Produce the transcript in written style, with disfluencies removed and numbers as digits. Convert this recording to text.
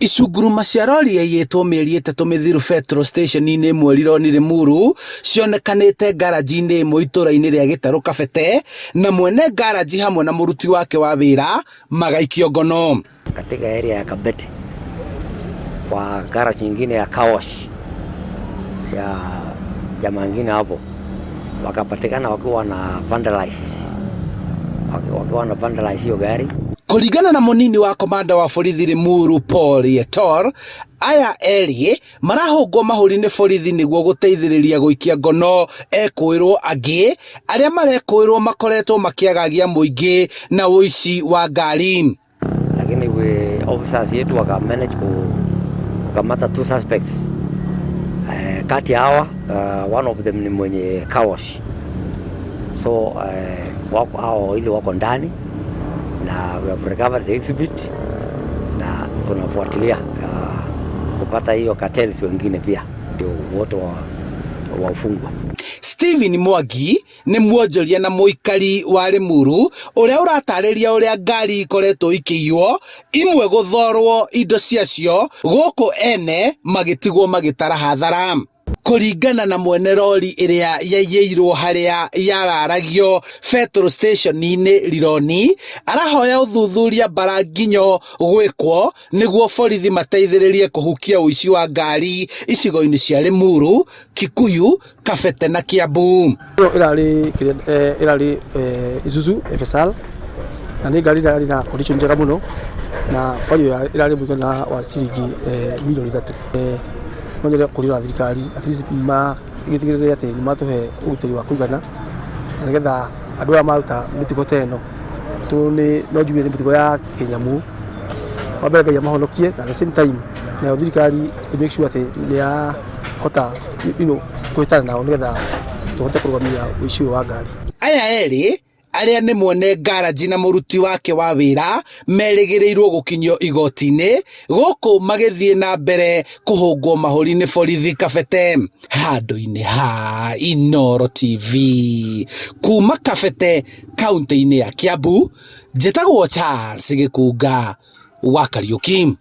Icunguruma cia rori yaiyĩtwo mĩeri 3 mĩthiru petrol station-inĩ ĩmwe Rironi Limuru cionekanĩte ngaranji-inĩ ĩmwe itũra-inĩ rĩa Gĩtarũ Kabete na mwene ngaranji hamwe na mũruti wake wa wĩra magaikio ngono. Katika area ya Kabete kwa garage nyingine ya car wash ya jamaa ingine hapo wakapatikana wakiwa na vandalize wakiwa na vandalize hiyo gari. Kũringana na mũnini wa komanda wa borithi Limuru Paul Yetor, aya erĩ marahũngwo mahũri nĩ borithi nĩguo gũteithĩrĩria gũikia ngono ekũĩrwo angĩ arĩa marekũĩrwo makoretwo makĩagagia mũingĩ na ũici wa ngari. Lakini we officers yetu waka manage kukamata two suspects. Kati ya hawa one of them ni mwenye car wash. So wako hao wawili wako ndani na we have recovered the exhibit na tunafuatilia kupata hiyo cartels wengine pia ndio wote wafungwa. Steven Mwangi nĩ mwonjoria na mũikari wa Limuru ũrĩa ũratarĩria ũrĩa ngari ikoretwo ikĩiywo imwe gũthorwo indo ciacio gũkũ ene magĩtigwo magĩtara hathara. Kũringana na mwene rori ĩrĩa yaiyĩirwo harĩa yararagio petrol station-inĩ Rironi, arahoya ũthuthuria mbara nginyo gwĩkwo nĩguo borithi mateithĩrĩrie kũhukia ũici wa ngari icigo-inĩ cia Limuru, Kikuyu, Kabete na Kiambu. Ĩyo ĩrarĩ kĩrĩa ĩrarĩ Isuzu FSR na nĩ ngari ĩrarĩ na condition njega mũno na value ĩrarĩ mũigana wa ciringi mirioni 3. No nyende kũrĩra thirikari at least magĩtigĩrĩre atĩ nĩ matũhe ũgitĩri wa kũigana na nĩgetha andũ aya maruta mĩtugo ta ĩno nĩ no njuge nĩ mĩtugo ya kĩnyamũ. Wa mbere Ngai amahonokie na at the same time nayo thirikari ĩ make sure atĩ nĩ yahota kũhĩtana nao nĩgetha tũhote kũrũgamia ũici ũyũ wa ngari. Aya erĩ arĩa nĩ mwene ngaranji na mũruti wake wa wĩra merĩgĩrĩirwo gũkinyio igoti-inĩ gũkũ magĩthiĩ na mbere kũhũngwo mahũri nĩ borithi Kabete. Handũ-inĩ ha Inooro TV kuma Kabete kaunti-inĩ ya Kiambu, njĩtagwo Charles Gĩkunga wa Kariũki.